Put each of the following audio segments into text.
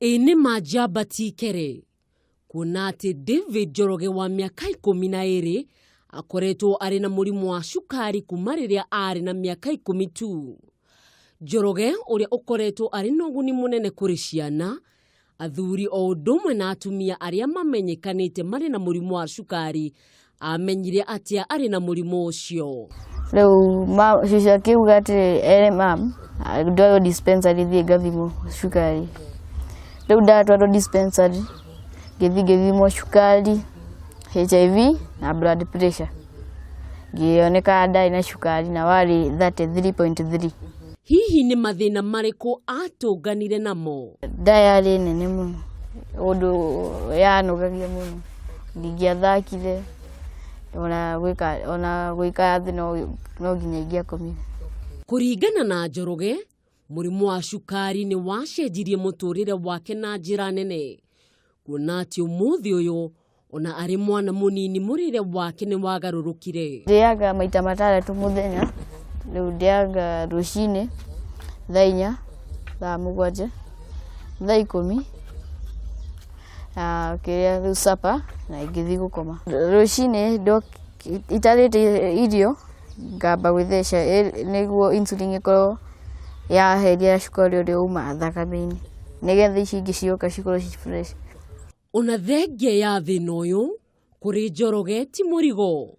Ĩ nĩ ma njamba ti kere, kuona atĩ David Njoroge wa mĩaka 12 akoretwo arĩ na mũrimũ wa cukari kuma rĩrĩa arĩ na mĩaka 10 tu. Njoroge ũrĩa ũkoretwo arĩ na ũguni mũnene kũrĩ ciana, athuri o ũndũ ũmwe na atumia arĩa mamenyekanĩte marĩ na mũrimũ wa cukari, amenyire atĩa arĩ na mũrimũ ũcio. Rĩu cũcũ akiuga atĩ ere mam ndwarwo dispensary thiĩ ngathimwo cukari. Rĩu ndatwarwo dispensary ngĩthiĩ ngĩthimwo cukari, HIV na blood pressure. Ngĩoneka ndarĩ na cukari na warĩ 33.3. Hihi nĩ mathĩna marĩkũ atũnganire namo? Nda yarĩ nene mũno ũndũ yanogagia mũno, ndingĩathakire ona gũikara thĩ no nginya ingĩakomire. Kũringana na Njoroge, mũrimũ wa cukari nĩ wacenjirie mũtũrĩre wake na njĩra nene, kuona atĩ ũmũthĩ ũyũ ona arĩ mwana mũnini mũrĩre wake nĩ wagarũrũkire. Ndĩaga maita matandatũ mũthenya, rĩu ndĩaga rũcinĩ thaa 4, thaa 7, thaa 10, na kĩrĩa rĩu supper na ngĩthiĩ gũkoma. Rũcinĩ itarĩte irio ngamba gwĩtheca nĩguo insulin ĩkorwo yaheria cukari ũrĩa uma thakame-inĩ, nĩgetha ici ingĩ cioka cikorwo ci fresh. Ona thengia ya thĩna ũyũ, kũrĩ Njoroge ti mũrigo,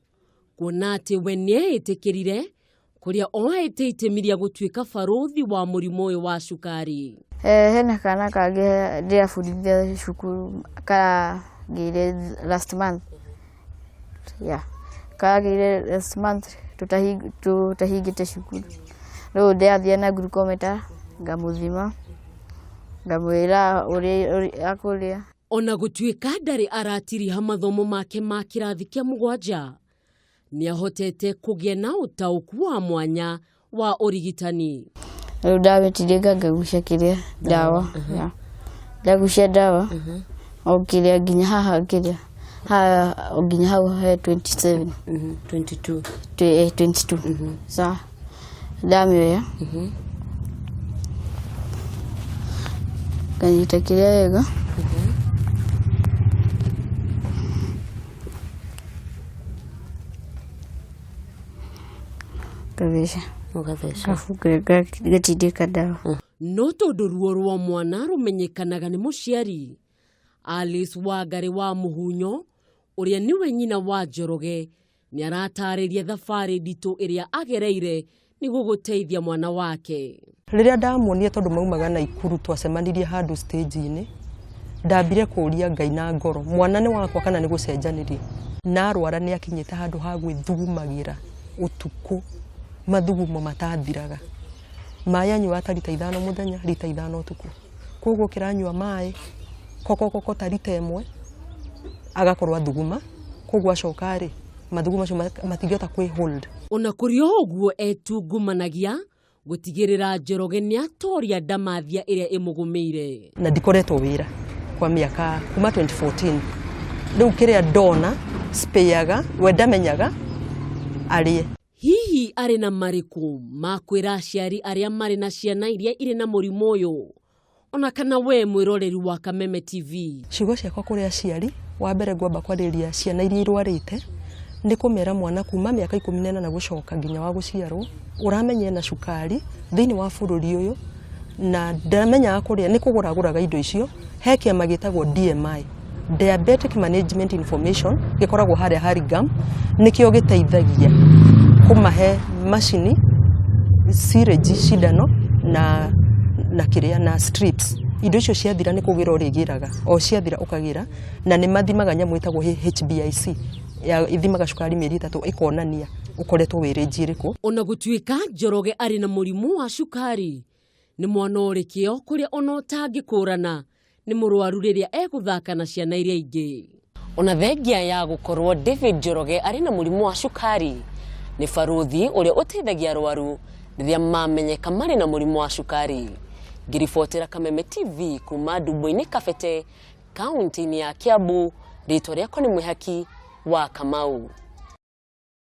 kuona atĩ we nĩeĩtĩkĩrire kũrĩa oete itemi rĩa gũtuĩka barũthi wa mũrimũ ũyũ wa cukari. Hena kana kangĩ ndĩrabundithia cukuru karagĩire last month, yeah, karagĩire last month tũtahingĩte cukuru. Rĩu ndĩrathiĩ na glucometer ngamũthima ngamwĩra ũrĩa akũrĩa. Ona gũtuĩka ndarĩ aratiriha mathomo make ma kĩrathi kĩa mũgwanja, nĩahotete kũgĩa na ũtaũku wa mwanya wa ũrigitani. Rĩu ndamĩtindĩka ngagucia kĩrĩa ndawa, ndagucia ndawa o kĩrĩa nginya haha kĩrĩa haha o nginya hau he 27. 22. 22. Sawa, ndamĩoya nganyita kĩrĩa wega, ngatheca. Ũgatheca. Arabu ngatindĩka ndawa. No tondũ ruo rwa mwana rũmenyekanaga nĩ mũciari, Alice Wangarĩ wa Mũhunyo, ũrĩa nĩwe nyina wa Njoroge, nĩ aratarĩria thabarĩ nditũ ĩrĩa agereire nĩguo gũteithia mwana wake. Rĩrĩa ndamuonire tondũ maumaga Naikuru twacemanirie handũ stage-inĩ, ndambire kũria Ngai na ngoro, mwana nĩ wakwa kana nĩ gũcenjanĩria? Na arwara nĩ akinyĩte handũ ha gwĩthugumagĩra ũtukũ mathugumo matathiraga. Maĩ anyuaga ta rita 5 mũthenya, rita 5 ũtukũ. Koguo ũkĩranyua maĩ kokokoko ta rita 1 agakorwo athuguma, koguo acoka rĩ, mathugumo macio matingĩhota kwĩ hold. Ona kũrĩ o ũguo etungumanagia gũtigĩrĩra Njoroge nĩatoria ndamathia ĩrĩa ĩmũgũmĩire. Na ndikoretwo wĩra kwa mĩaka kuma 2014. Rĩu kĩrĩa ndona spareaga, we ndamenyaga arĩe. Hihi arĩ na marĩkũ ma kwĩra aciari arĩa marĩ na ciana iria irĩ na mũrimũ ũyũ? Ona kana we mwĩroreri wa Kameme TV? Ciugo ciakwa kũrĩ aciari, wa mbere ngwamba kwarĩria ciana iria irwarĩte, nĩ kũmera mwana kuma mĩaka 18 gũcoka nginya wa gũciarwo, ũramenya ena cukari thĩinĩ wa bũrũri ũyũ, na ndamenyaga kũrĩa, nĩ kũgũra agũraga indo icio, he kĩama gĩtagwo DMI, Diabetic Management Information, gĩkoragwo harĩa Hurlingham, nĩkĩo gĩteithagia kũmahe macini, syringe, cindano na kĩrĩa na strips. Indo icio ciathira nĩ kũgĩra ũrĩgĩraga, o ciathira ũkagĩra, na nĩ mathimaga nyamũ ĩtagwo HbIC, ĩthimaga cukari mĩeri 3 ĩkonania ũkoretwo wĩ range ĩrĩkũ. Ona gũtuĩka Njoroge arĩ na mũrimũ wa cukari, nĩ mwana ũrĩ kĩo kũrĩa ona ũtangĩkũrana nĩ mũrwaru rĩrĩa egũthaka na ciana iria ingĩ. Ona thengia ya gũkorwo David Njoroge arĩ na mũrimũ wa cukari, nĩ barũthi ũrĩa ũteithagia arwaru rĩrĩa mamenyeka marĩ na mũrimũ wa cukari. Ngĩribotera Kameme TV kuma Ndumbo-inĩ Kabete, kaunti-inĩ ya Kiambu, rĩtwa rĩakwa nĩ Mwĩhaki wa Kamau.